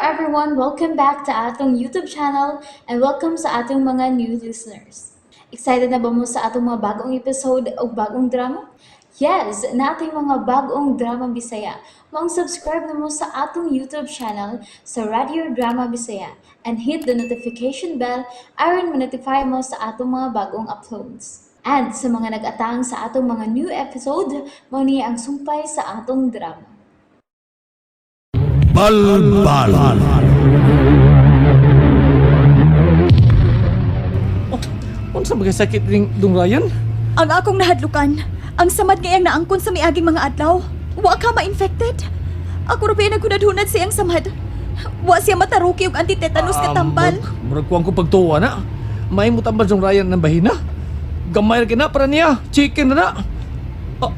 everyone! Welcome back to atong YouTube channel and welcome sa atong mga new listeners. Excited na ba mo sa atong mga bagong episode o bagong drama? Yes, nating mga bagong drama Bisaya. Maong subscribe na mo sa atong YouTube channel sa Radio Drama Bisaya and hit the notification bell aron ma-notify mo sa atong mga bagong uploads. And sa mga nag-atang sa atong mga new episode, mao ni ang sumpay sa atong drama. Balbal. Unsa ba kay sakit ning Dong Ryan? Ang akong nahadlukan, ang samad nga iyang naangkon sa miaging mga adlaw. Wa ka ma-infected. Ako ra ba naghunad-hunad sa iyang samad. Wa siya mataruki og anti-tetanus nga tambal. Murag kuwang ko pagtuwa na. May mo tambal Dong Ryan ng bahina. Gamay ra kina para niya. Chicken na na. Ah,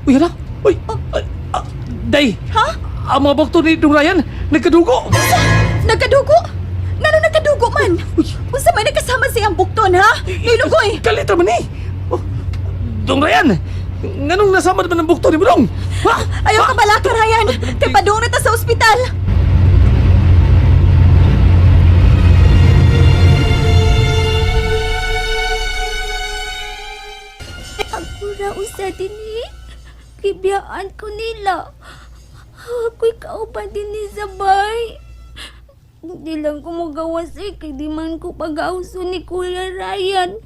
uy hala. Uy. Ah, ah, day. Ha? Ang mga bukto ni Dong Ryan nagkadugo. Nagkadugo? Ngano nagkadugo man? Unsa may nagkasama sa iyang bukton ha? Nilugoy. Kalit ra man ni. Oh, Dong Ryan, nganong nasama naman ang bukto ni Dong? Ha? Ayaw ka balaka, Ryan. Kay padung na ta sa ospital. Ako ra usa dinhi. Gibiyaan ko nila. Ako'y kauban dinhi sa bay. Hindi lang ko magawas eh, kay di man ko pag-auso ni Kuya Ryan.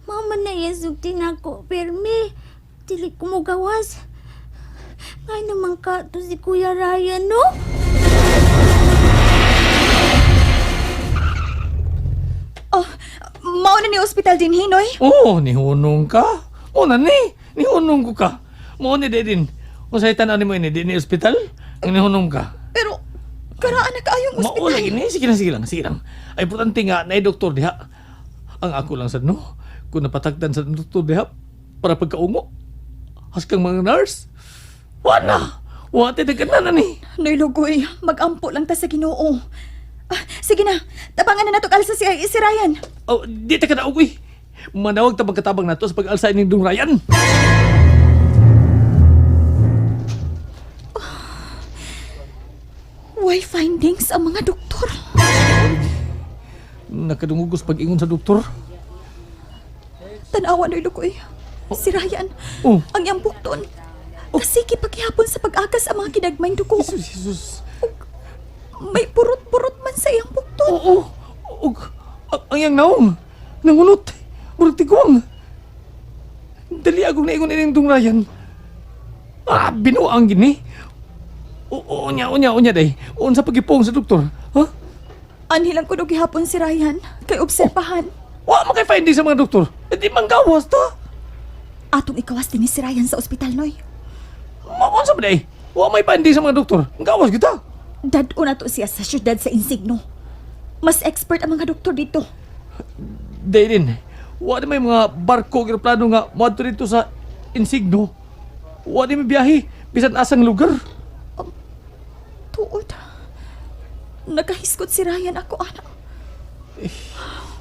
Mama na yasugti na ako, permi. Dili ko magawas. Ngay naman ka to si Kuya Ryan, no? Oh, mao na ni ospital dinhi, Noy. Oh, nihunong ka. Oh, nani, nihunong ko ka. Mo ni din. Kung sa tanan nimo ini, di ni ospital, ang nihunong ka. Pero karaan na kaayong Mao ospital. lagi ni, sige lang, sige lang, sige lang. Ay, importante nga, na doktor diha. Ang ako lang sad no, kung napatagdan sa doktor diha, para pagkaungo. Haskang mga nurse. Wala! Wa tayo na ni. Noy Lugoy, magampo lang ta sa Ginoo. Ah, sige na, tabangan na nato alsa si si Ryan. Oh, di ta ka na uwi. Manawag ta magkatabang nato sa pag-alsa ning Dong Ryan. Why findings ang mga doktor? Nakadungugos pag-ingon sa doktor. Tanawa, Noy Lugoy. Si Ryan, Oh. ang iyang bukton. Kasi kipaghihapon sa pag-agas ang mga kinagmayng dugo. Jesus, Jesus. May purot-purot man sa iyang bukton. Oo. Og ang iyang naong nangunot. Murag tiguang. Dali akong naingon ining Dong Ryan. Ah, binuang gini. Oo, unya, unya, unya day. Unsa pagipong sa doktor? Ha? Anhilang ko gihapon si Ryan kay obserbahan. Wa man kay finding sa mga doktor. Eh, di manggawas ta. Atong ikawas din ni si Ryan sa ospital, Noy. Unsa ba day? Wa may finding sa mga doktor. Gawas kita. Dad-o na to siya sa syudad sa Insigno. Mas expert ang mga doktor dito. Day din. Wa di may mga barko eroplano nga moadto dito sa Insigno. Wa di may biyahe bisan asang lugar. Tuod. Nakahiskot si Ryan ako, anak.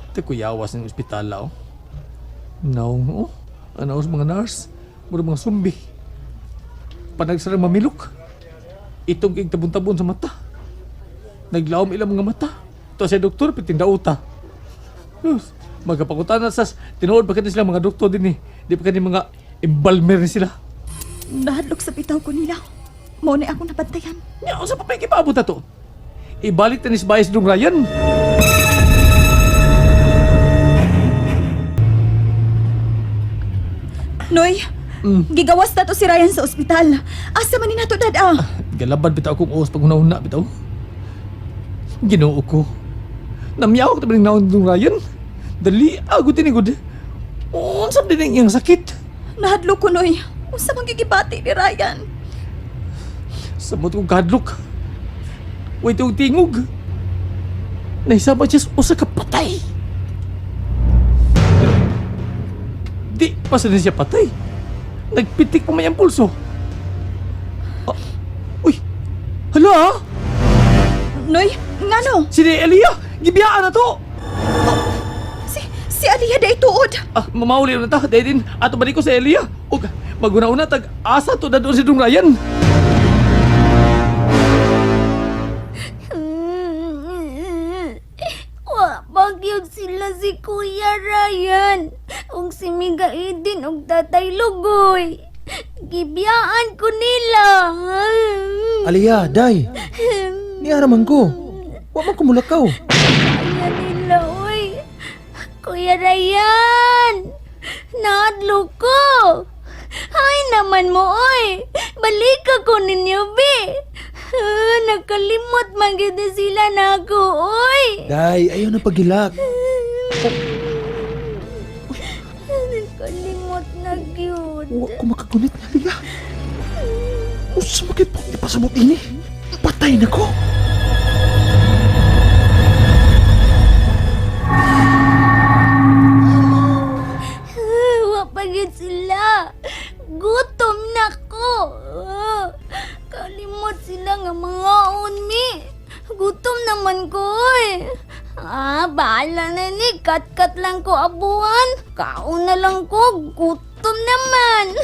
Ito ko yawas ng ospital oh. Naong oh. Ano sa mga nurse? Mura mga sumbi. Panagsarang mamilok. Itong ig tabon-tabon sa mata. Naglaom ilang mga mata. Ito siya doktor, pitinda uta. Diyos, magkapakutan na sas. Tinuod pa kani sila mga doktor din eh. Di pa kani mga embalmer ni sila. Nahadlok sa bitaw ko nila. Mao na akong nabantayan. Nya, unsa pa may gipaabot ato? Ibalik ta ni si Bayes Dong Ryan. Noy, gigawas na to si Ryan sa ospital. Asa man ni nato dad-a? Galabad bitaw akong uos pag una-una bitaw. Ginoo ko. Namyaw ko tabi naon dong Ryan. Dali ako tinigod. Unsa din ang iyang sakit? Nahadlok ko, Noy. Unsa man gigibati ni Ryan? Samot kong kadlok. Way tuong tingog. Nahisama siya sa usa ka patay. Pero, di pa sa siya patay. Nagpitik pa may ang pulso. Ah, uy, hala ah! Noy, ngano? Si Elia, gibiyaan na to! Si Aliyah day tuod. Ah, mamauli na ta, dahil din, ato balik ko sa Elia. Ug, maguna-una, tag asa to na doon si Dong Ryan. Si Kuya Ryan, ug si Miga Eden ug Tatay Lugoy. Gibiyaan ko nila. Aliyah, day. Niara man ko. Wa man ko mulakaw. Kaya nila, uy. Kuya Ryan, naadlo ko. Ay naman mo, oy. Balik ako ninyo, be. Ah, nakalimot man gid sila na ako, oy. Day, ayaw na pagilak. Nakalimot na gyud. Wa ko makagunit na Aliyah. Usa man kay di pasabot ini. Patay na ko. Wa pa gyud sila. Gutom na ko. Ah, kalimot sila nga mga mi. Gutom naman ko eh. Ah, bahala na ni. Kat-kat lang ko abuhan. Kaon na lang ko. Gutom naman.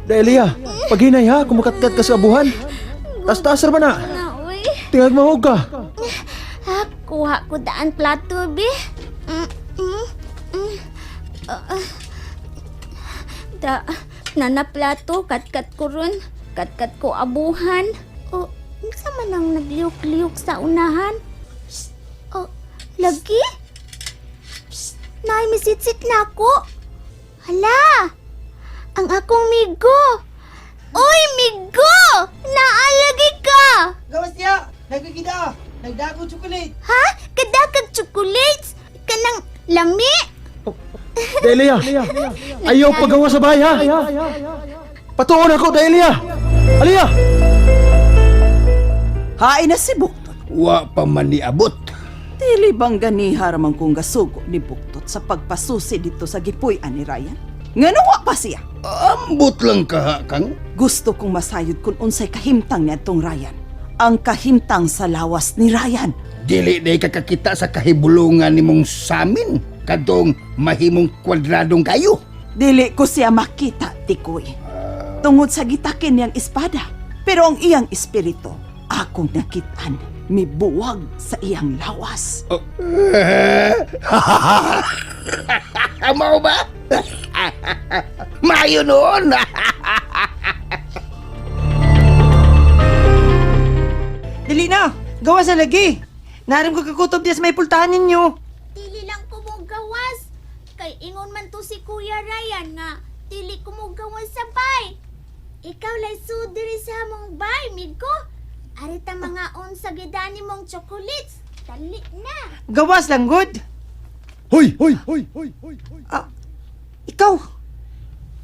Day, Aliyah, paghinay ha, kumakatkat ka sa abuhan. Taas-taas ra ba na? Na, uy. Tingag mahog ka. Ah, kuha ko daan plato, be. Mm, mm, mm. Ah, ah. Da, nana plato, katkat ko ron. Katkat ko abuhan. O, unsa man ang nagliyok-liyok sa unahan? Psst, oh, lagi? Psst, nay, misitsit na ako. Hala, ang akong migo. Uy, migo! Naalagi ka! Gawas niya! Nagkikita! Nagdako chocolate! Ha? Kadakag chocolates? Kanang lami? Day, Aliyah, ayaw pagawa sa bahay ha. Patuon ako, Day, Aliyah. Aliyah! Hain na si Buktot. Wa pa man niabot. Dili bang ganiha ramang kong gasugo ni Buktot sa pagpasusi dito sa gipuy-an ni Ryan? Ngano wa pa siya? Ambot lang ka ha, Kang. Gusto kong masayod kung unsay kahimtang ni atong Ryan. Ang kahimtang sa lawas ni Ryan. Dili day kakakita sa kahibulungan nimong samin. Kadtong mahimong kwadradong kayo. Dili ko siya makita, Tikoy. Tungod sa gitakin niyang espada. Pero ang iyang espiritu, akong nakitaan, mibuwag sa iyang lawas. Oh. Mao ba? Mayo noon. Dali na! Gawas na lagi! Naram ko kakutob diya sa may pultahan ninyo! Dili lang ko mo gawas. Kay ingon man to si Kuya Ryan nga dili ko mo gawas sa bay. Ikaw lay diri sa among bay, migo. Arita mga on sa gidani mong chocolates. Dali na. Gawas lang, good! Hoy! Hoy! Hoy! Hoy! Hoy! Ah, ikaw!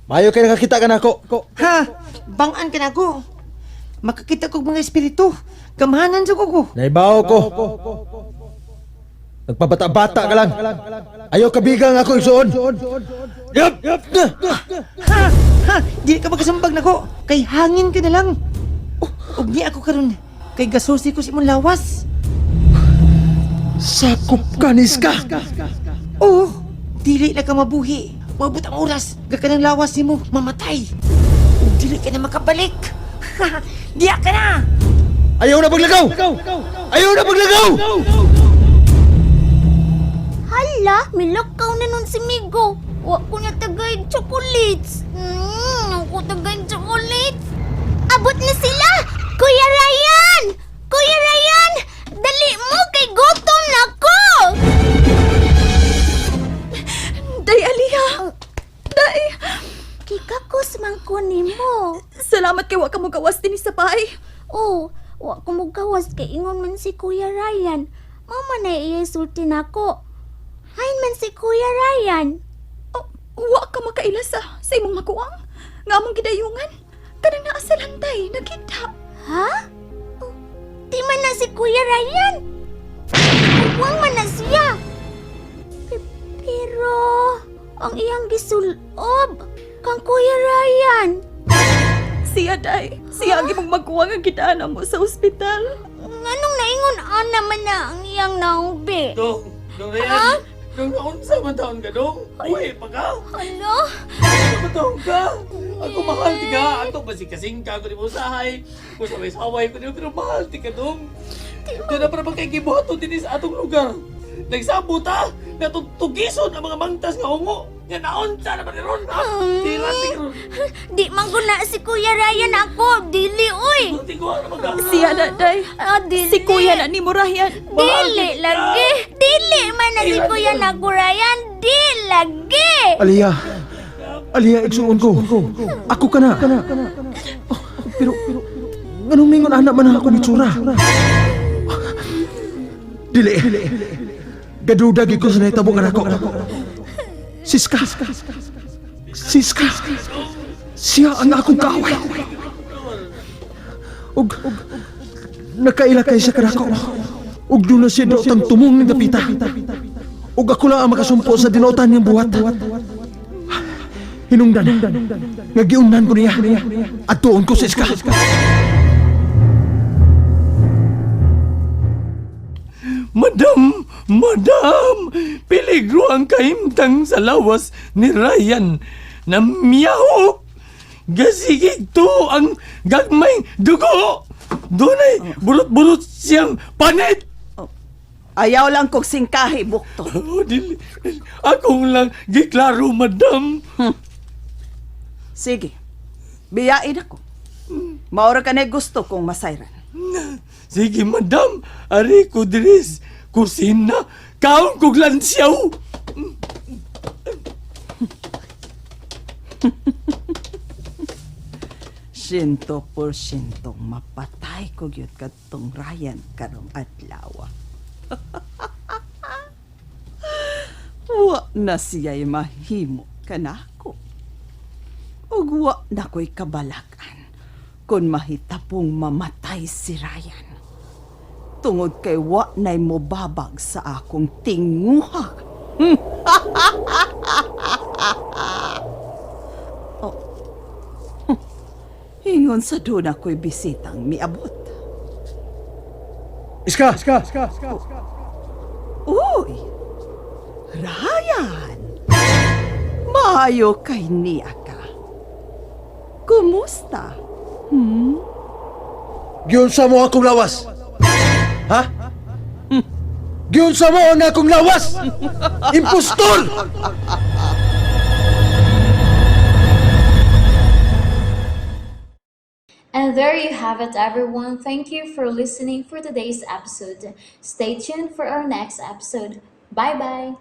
Mayo kay nakakita ka nako. Ha? Bangan ka na ako! Makakita kog mga espiritu! Gamhanan sa ko! Naibaw ko. Nagpabata-bata ka lang. Ayaw kabigang ako igsuon. Yup! Yup! Ha? Ha? Dili ka magkasambag nako! Kay hangin ka na lang! Oh, ug ni ako karon kay gasusi ko sa imong lawas! Sakop ka, Niska! Oo! Dili na ka mabuhi! Maabot ang oras, gaka ng lawas nimo mamatay! Ug dili ka na makabalik! Diya ka na! Ayaw na paglagaw! Ayaw na paglagaw! Hala, milakaw na nun si Migo. Wa ko na tagay chocolates. Ako tagay chocolates. Abot na sila! Kuya Ryan! Kuya Ryan! Dali mo kay gutom na ko! Day, Aliyah! Day! Kikakos man ko nimo. Salamat kay wa ka mo gawas dinhi sa bahay. Oh, wa ko mogawas kay ingon man si Kuya Ryan. Mama na iya sulti nako. Hain man si Kuya Ryan. Oh, wa ka makaila sa imong maguwang. Nga among gidayungan. Kanang naa sa lantay, nakita. Ha? Oh, di man na si Kuya Ryan. Huwag man na siya. Pero, ang iyang gisulob kang Kuya Ryan. Siya, Day. Siya ang imong maguwang ang gidana mo sa ospital. Nganong naingon ana man na ang iyang naungbi? Dong, Dong Ryan. Dong, naunsa man taon ka, Dong? Uy, pa ka. Ano? Unsa man taon ka? Ako mahal ti ka. Ato ba si kasing ka, kung di mo usahay. Kung saway-saway, kung di mo, pero mahal ti ka, Dong. Doon na para ba kay gibuhaton din sa atong lugar. Nagsabot ha! Natugtugison ang mga mangtas nga ungo! Nga naunsa naman ni Ron ha! Tira, tira! Di man ko na si Kuya Ryan ako. Dili, uy. Tiguan na mga! Siya na, day. Ah, dili. Si kuya na ni mo, Ryan. Dili lagi. Dili man na si Kuya na ako, Ryan. Di lagi. Aliyah! Aliyah, igsuon ko. Ako ka na. Oh, pero, anong mingon anak man ako ni Tsura? Dili. Gaduda gid ko sa nahitabo kanako. Siska. Siska. Siya ang akong kaaway. Ug nakaila kay siya kanako. Ug doon na siya daotang tumong ng dapita. Ug ako lang ang makasumpo sa dinuotan niyang buhat. Hinungdan. Nga giundan ko niya. At tuon ko sa iska. Madam! Madam! Peligro ang kahimtang sa lawas ni Ryan na miyahok! Gasigig to ang gagmay dugo! Dunay burot-burot siyang panit! Ayaw lang kog singkahi, bukto. Oh, dili. Akong lang giklaro, madam. Sige, biyain ako. Maura ka na gusto kong masayran. Sige, madam. Ari ko diris. Kusina. Kaon kog lansyaw. 100% mapatay ko gyud kadtong Ryan karong adlaw. Wa na siya'y mahimo kanako. Ug wa na ko'y kabalakan kung mahitapong mamatay si Ryan. Tungod kay wa na'y mobabag sa akong tinguha. Ingon sa doon ako'y bisitang miabot. Iska! Iska! Uy! Ryan! Maayo kay niya ka. Kumusta? Giunsa mo akong lawas! Ha? Giunsa mo ang akong lawas! Impostor! And there you have it, everyone. Thank you for listening for today's episode. Stay tuned for our next episode. Bye bye.